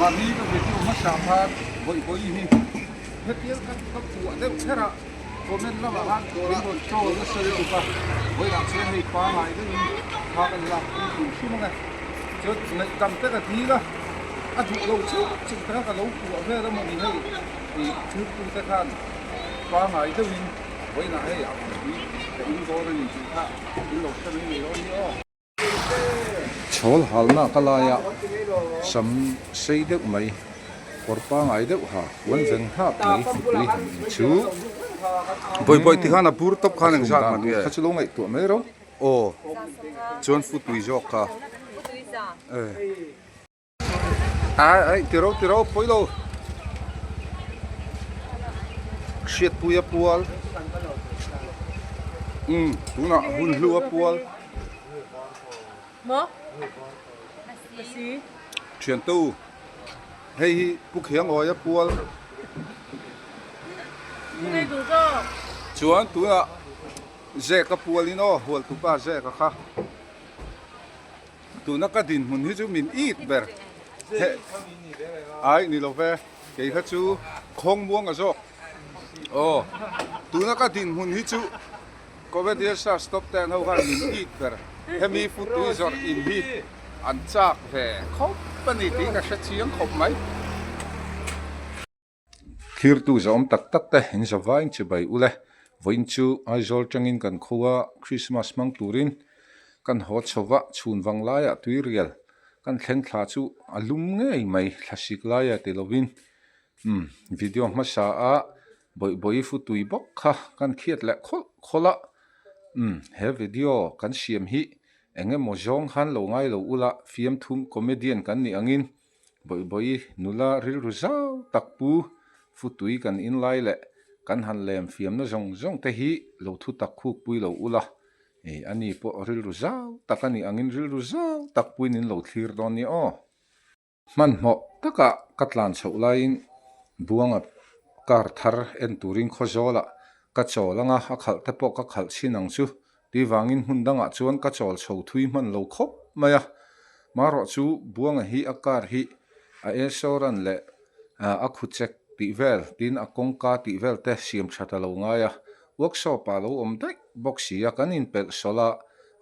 Mahni ka video hmasa khan vawi vawi hi hetiang kha ka phuah deuh kher a, comment lamah khan min rawn troll nasa lutuk a, vawilah chuan hei pangai deuhin thla kan lak pui hrim hrim ang e. Chuan ngaihdam te ka dil a, a duh lo chauh chauh te kha ka lo phuah vel a mawni hei ih thiltute khan pangai deuhin vawilah hei a pui ka in dawn a ni tih kha in lo hre mai mai dawn ni aw. Chhawl halna ka laia sam sei deuh mai, kawr pangai deuh ha, puan veng hlak mai thupui han in chu. Bawi bawi ti khan a bur tawp khan engzat man nge? Kha chu lo ngaihtuah mai ro. Aw, chuan futui zawk kha. Ai ai ti ro ti ro pawi lo. Hriatpui a pual. Umm tunah hun hlu a pual. Thiantu hei hi Pu Khiangawi a pual. Chuan tunah Zeka pualin aw Hualtupa Zeka kha. Tuna ka dinhmun hi chu min it ber he ai ni lo ve kei kha chu khawng muang a zawk aw tuna ka dinhmun hi chu Comedian Search Top Ten ho khan min it ber hemi futui zawrh in hi an chak ve khawp a ni tih ka hre chiang khawp mai. Thirtu zawm tak tak te in za vain chi bai ule. Vawiin chu Aizawl tangin kan khua Christmas hmang turin kan haw chho va, chhun vang laiah tuirial kan thleng thla chu a lum ngei mai thlasik laia ti lovin umm video hmasa a bawihbawi fu tui bawk kha kan khiat leh khawlh khawlh a umm he video kan siam hi eng emaw zawng khan lo ngai lo ula fiamthum comedian kan nih angin Bawihbawi nula rilru zau tak pu Futui kan inlai leh kan han lem fiamna zawng zawng te hi lo thu tak khuk pui lo ula, ih ani pawh rilru zau tak a nih angin rilru zau tak puiin in lo thlir dawn nia aw. Hmanhmawh takah ka tlan chhoh laiin Buanga car thar en turin Khawzawlah ka chawl anga a khalh te pawh ka khalh chhin ang chu Tih vangin hmun dangah chuan ka chawl chho thui hman lo khawp mai a. Marawh chu Buanga hi a car hi a insurance leh a khuchek tih vel tin a kawngka tih vel te siam that a lo ngai a. Workshop ah lo awm daih bawk si a, kan inpelh sawlh a,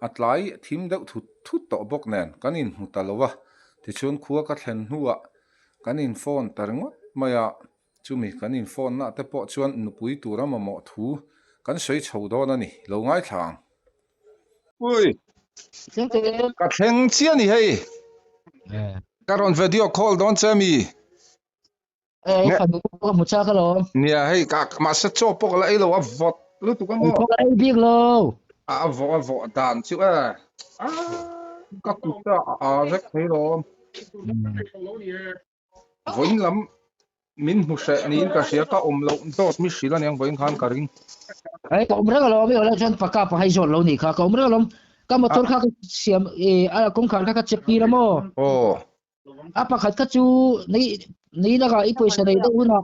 a tlai thim deuh thut thut tawh bawk nen kan inhmu ta lo a. Tichuan khua ka thlen hnuah kan in phone ta ringawt mai a. Chumi kan in phone na te pawh chuan nupui tura mamawh thu kan sawi chho dawn a ni, lo ngaithla ang. Ui! Ka thleng chiah ni hei. Ka rawn video call dawn che mi. Eh, fanu ka hmu chak alawm. Nia hei ka mahse chaw pawh ka la ei lo a vawt lutuk a maw. Ka ei bik lo. A vawh a vawh dan chu e. Ka kut a a vek thei lawm. Vawiin lam min hmu hreh niin ka hria, ka awm loh dawt mi hrilh aniang vawiin khan ka ring. Hei ka awm reng alawm i awlai chuan paka pa hei zawt lo nih kha ka awm reng alawm ka motor kha ka siam i a kawngkhar kha ka check tir a maw Aw. A pakhat kha chu nei nei dangah i pawisa nei deuh hunah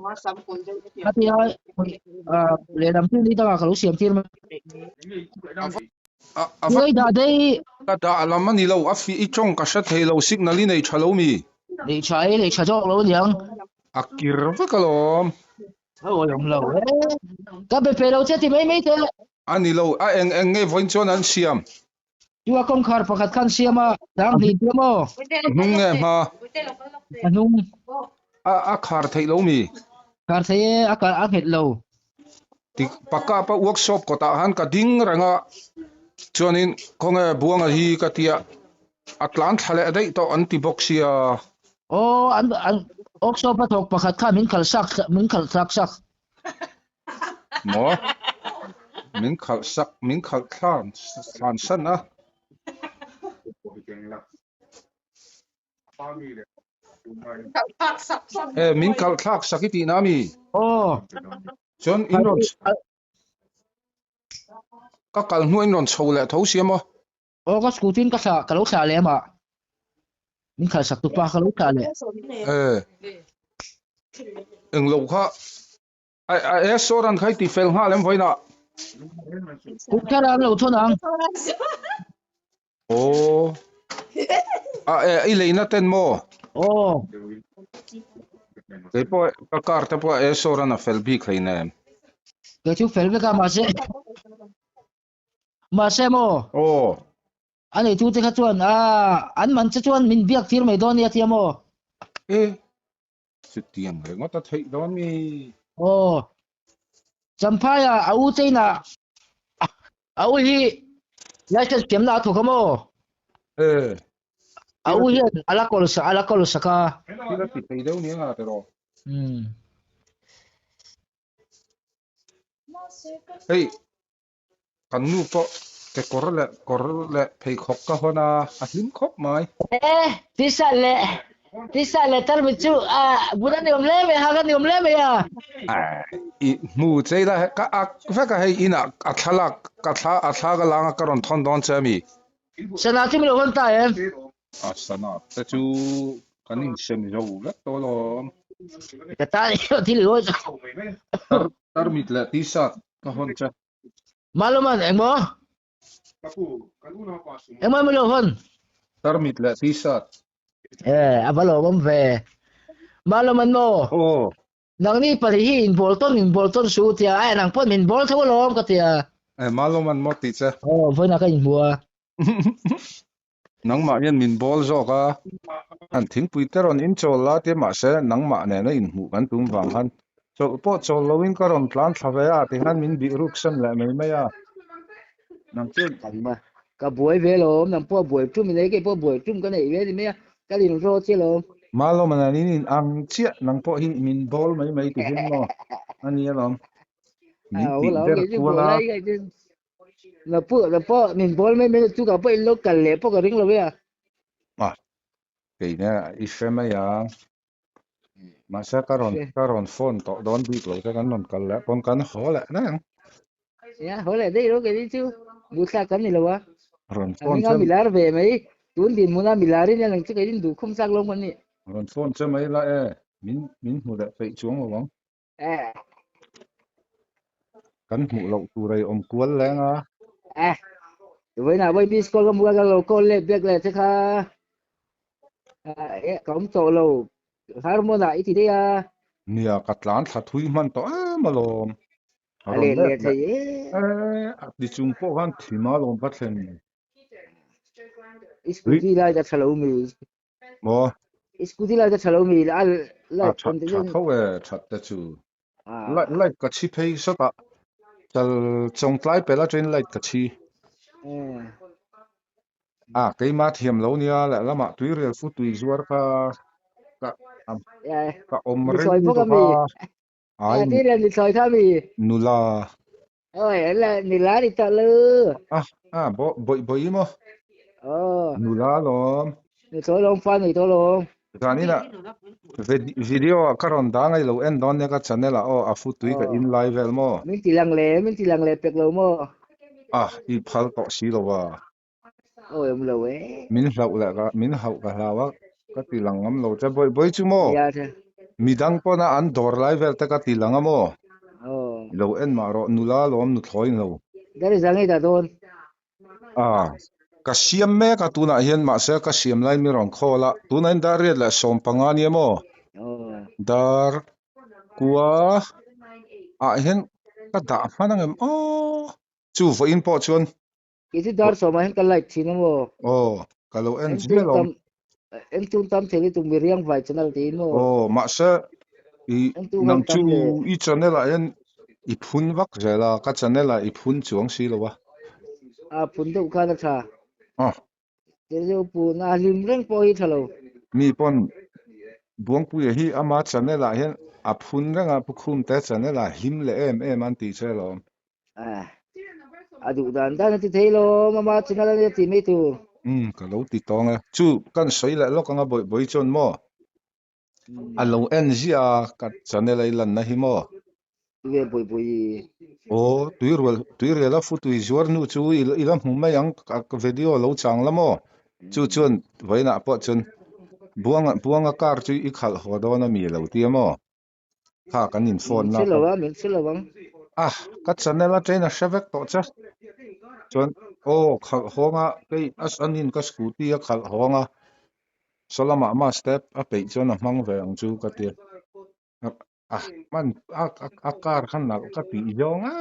a tia lehlam chu ni dangah ka lo siam tir mai. A a va Ngai dah daih. Ka dah lam a ni lo, a fih i tawng ka hre thei lo, signal i nei tha lo mi? Nei tha e, nei tha zawk lo aniang. A kir vek alawm. A awi awm lo e. Ka be pe lo che ti mai mai teh. A ni lo, a eng eng nge vawiin chuan an siam? Chu a kawngkhar pakhat khan siam a, dang hnih te maw? A hnung nge hma? A hnung. A a khar theih lo mi? Khar thei e, a a nghet lo. Tik pakka pa workshop kawtah khan ka ding reng a, chuanin khawnge Buanga hi ka tia a tlan thla leh daih tawh an ti bawk sia. Aw an an workshop a thawk pakhat khan min khalh sak min khalh thlak sak. Maw? Min khalh sak min khalh thlan thlan san a. E min kalh thlak sak i tihna mi? Aw. Chuan in rawn ka kal hnuah in rawn chho leh tho sia maw? Aw ka scooty in ka thlah ka lo thlah leh amah. Min khalh sak tupa ka lo thlah leh. E englo kha A a e sawran kha i ti fel nghal em vawiinah? Kum thar an lo thawn ang. Aw. A e i leina ten maw? Aw. Kei pawh ka car te pawh a sawran a fel bik hleinem. Kei chu fel vek a mahse mahse maw. Aw. A neitu te kha chuan a an man che chuan min biak tir mai dawn nia tia maw. E chutiang ringawt a theih dawn mi. Aw. Champhaia a u cheina a u hi license thiamna a thawk a maw? E. A u hian a la kawl a la kawl sak a. Thil a ti thei deuh nia nga tiraw. Umm. Hei kan nu pawh kekawr leh kawr leh pheikhawk ka hawn a, a hlim khawp mai. E, tisa leh tisa leh tarmit chu a bun a ni awm hle mai a, hak a ni awm hle mai a. I hmu chei la ka ak vek a hei inah a thlalak ka thla a thla ka langa ka rawn thawn dawn che a mi. Sana chu min lo hawn ta em? A sana te chu kan insem zo vek tawh alawm. Ka tan hian thil i hawi chak. Tarmit leh t-shirt ka hawn che. Maluman engmaw? Engmaw min lo hawn? Tarmit leh t-shirt. E, a va lawmawm ve. Maluman maw? Aw. Nangni pahnih hi in bawl tawn in bawl tawn suh u tia, a nang pawh min bawl tho alawm ka tia. E, Maluman maw tih che? Aw, vawiinah ka inhmu a. Nangmah hian min bawl zawk a, an thingpui te rawn inchawl la tia mahse nangmah nena inhmuh kan tum vang khan chawlh pawh chawl loin ka rawn tlan thla ve a tikhan min bih ruk san leh mai mai a. Nang chuan. Nangma ka buai ve alawm, nang pawh buai tum i nei, kei pawh buai tum ka neih ve a ni mai a, ka inraw che alawm. Malawm an in in ang chiah, nang pawh hi min bawl mai mai ti hian maw a ni alawm, min tih ber kual a. Na pu na pawh min bawl mai mai chu ka pawh in lo kal leh pawh ka ring lo e a. A keina i hre mai a. Mahse ka rawn ka rawn phone tawh dawn bik lo che kan rawn kal leh pawn kan haw leh daih ang. Ya haw leh daih lo keini chu duhthlak kan ni lo a. Rawn A phone hminga che milar ve mai tun dinhmuna milar in a lang chu keini duhkhawm chak lo kan ni. Rawn phone che mai la e min min hmu leh peih chuang lo ang. Eh. Kan hmuh loh tur ei awm kual leng a. Eh. Vawiinah vawi miss call ka hmu a ka lo call leh bek leh che kha. Eh ka awm tawh lo. Harmon ah i ti daih a. Nia ka tlan thla thui hman tawh em alawm. A let leh thei e. Eh a ti chung pawh khan thim a lawm ka thlen. I scooty lai ka tha lo mi. Maw? I scooty lai ka tha lo mi a light tha tha tho e that te chu. Light light ka chhi phei sawt a. Chal chawng tlai pel atangin light ka chhi. A keima thiam lo nia leh lamah tuirial fu tui zuar kha ka ka awm reng bawk a. Ai nula. Oi la nula ni tawh lo. A a bo bawih bawih maw? Aw. Nula lawm. Ni tawh lawm fa ni tawh lawm. Zanina video ah ka rawn dah ngai lo en dawn nia ka channel ah aw a fu tui ka in lai vel maw? Min ti lang le min ti lang leh pek lo maw? A i phal tawh si lo a. Awi awm lo e. Min hlauh leh ka min hauh ka hlau a ka ti lang ngam lo che bawih bawih chu maw? Midang pawna an dawr lai vel te ka ti lang a maw? I lo en mah rawh nula lawm nuthlawi lo. Dar i zang i dah dawn. A ka siam mek a tunah hian mahse ka siam lai mi rawn call a tunah hian dar riat leh 15 nia maw? Dar kua ah hian ka dah hman ang em aw chu vawiin pawh chuan Kei chu dar sawmah hian ka like thin a maw? Aw, ka lo en ziah lo. En tun tam thei lutuk mi riang vai channel tiin maw? Aw, mahse i nang chu i channel ah hian i phun vak zel a, ka channel ah i phun chuang si lo a. A phun deuh khan a tha. A. Tel deuh pun a hlim reng pawh hi tha lo. Mi pawn Buangpuia hi ama channel ah hian a phun reng a, Pu Khumte channel ah hlim leh em em an tih che alawm. A duh dan dan a ti thei lo, mama channel a nia tih mai tur. Umm ka lo ti tawng e. Chu kan sawi leh lawk anga bawih bawih chuan maw a lo en ziah a ka channel a i lanna hi maw. Tunge bawih bawih i? Aw tuirual tuirial a futui zuar hnu chu i la hmu mai ang ka video lo chang la maw. Chu chuan vawiinah pawh chuan Buanga Buanga car chu i khalh haw dawn a mi lo tia maw. Kha kan in phone na. Min lo a, min hre lo ang. Ah, ka channel a train a hre vek tawh che. Chuan aw khalh hawng a, kei as anin ka scooty a khalh hawng a. Saw lamah ma step a peih chuan a hmang ve ang chu ka ti. A hman a a car kha nalh ka tih zawng a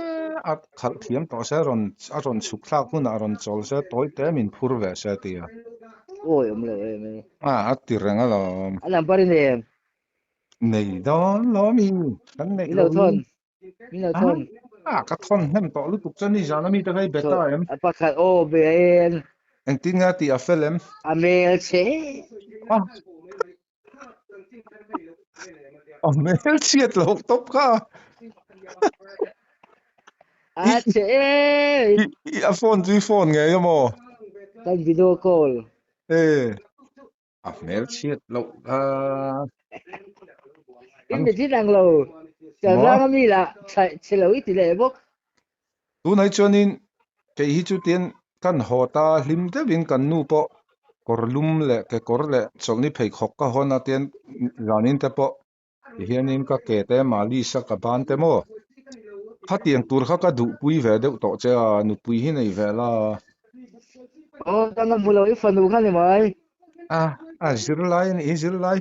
a khalh thiam tawh se rawn a rawn chhuk thlak hunah rawn chawl se tawi te min phur ve se a ti a. Awi awm lo em e. A a ti reng alawm. A number i nei em? Nei dawn lawm i kan neih Min lo loh hi. thawn. Min lo thawn. A ka thawn hnem tawh lutuk chuan ni zan ami te kha i be ta em? A pakhat aw be en. Engtin nge a tih a fel em? A hmel che. A A hmel chhiat loh tawp kha. A che e. I a phone chu i phone ngei amaw? Kan video call. E. A hmel chhiat loh kha. I mi thin ang lo. Chalrang ami lah chhe lo i ti leh bawk. Tunah chuanin kei hi chu tian kan haw ta hlim deuhin kan nu pawh kawr lum leh kekawr leh chawlhni pheikhawk ka hawn a tian zanin te pawh tihianin ka ke te malis a ka ban te maw khatiang tur kha ka duhpui ve deuh tawh che a nupui hi nei ve la. Aw dang a hmu lo i fanu kha ni mai. A a zirlai a nih hi zirlai.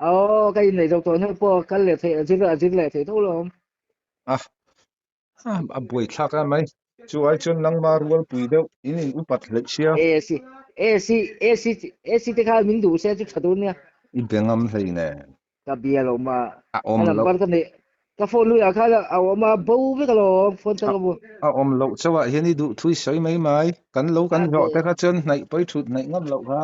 Aw ka inneih zawk tawh hnu pawh kal leh theih a zir a zir leh theih tho lo awm. A a buai thlak a mai. Chu ai chuan nangma rualpui deuh in in upat hleih sia. AC AC AC AC te khan min duh se chu tha dawn nia. I be ngam hlei nen. Ka bia lo ma. A awm A loh. number ka neih ka phone luiah khan a awm a bo vek alawm phone chang ka bu. A awm loh chauhah hian i duh thui sawi mai mai. Kan lo kan hlawh te kha chuan hnaih pawi thut hnaih ngam loh kha.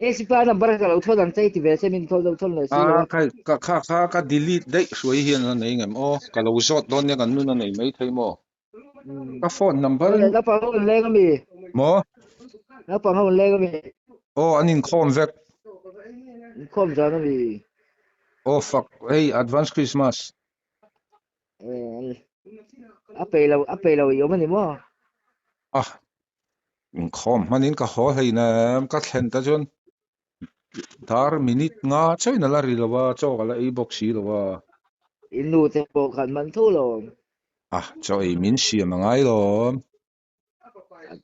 AC pa number ka lo thawn ang che i ti ve se min thawn lo thawn leh si lo a. A kai ka kha kha ka delete daih hruai hian a nei ngem aw ka lo zawt dawn nia kan nun a nei mai thei maw ka phone number Naupang ho an leng ami maw Naupang ho an leng ami aw an inkhawm vek Inkhawm zan ami aw fak hei advance Christmas A pei lo a pei lo i awm a ni maw? A inkhawm hmanin ka haw hlei nem ka thlen ta chuan dar minute nga chain a la ri lo a chaw ka la ei bawk si lo a. I nu te pawh khan man tho lo awm. A chaw ei min siam a ngai lo awm.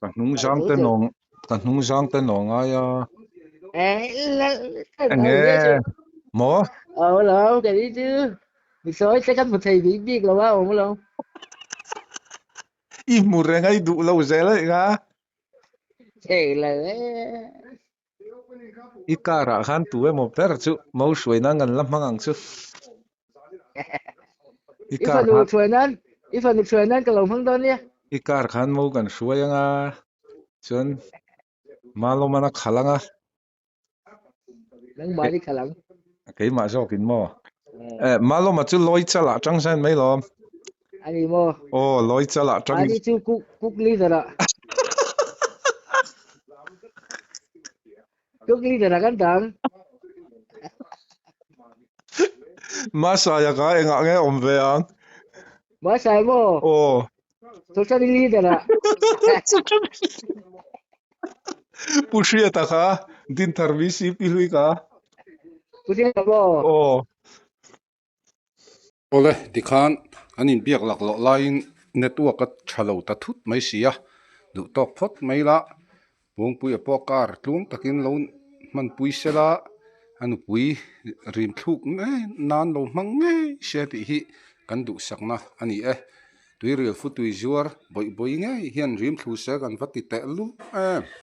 Ka hnung zang te nawng ka hnung zang te nawng ngai a. Enge maw? Aw lo ka ni chu. Mi sawi te kan hmu thei bik bik lo a awm lo. I hmu reng a i duh lo zel a eng a. Thei lo e. I car ah khan tu emaw ber chu mo hruai nan kan la hmang ang chu. I I car fanu khan hruai nan i fanu hruai nan ka lo hmang dawn nia. I car khan mo kan hruai anga chuan Malawman a khalh anga. Nangmah ni khalh ang. Keimah zawkin maw? Eh Malawma chu Lawi chalah tang sain mai lawm. Ani maw? Aw Lawi chalah tang. Ani chu cook cook leader ah. Cook leader ah kan tang. Masaya kha engah nge awm ve ang? Masaya maw? Aw. Social leader ah. Pu Hriata kha Dinthar VCP hlui kha. Pu Hriata maw? Aw. Awle, tikhan an inbiak laklawh laiin network a tha lo ta thut mai si a, duh tawk phawt mai la, Buangpuia pawh car tluang takin lo hmanpui se la, a nupui rim thluk ngei nan lo hmang ngei se tih hi kan duhsakna a ni e. Tuirial futui zuar bawih bawih ngei hian rim thlu se kan va ti teh lum em.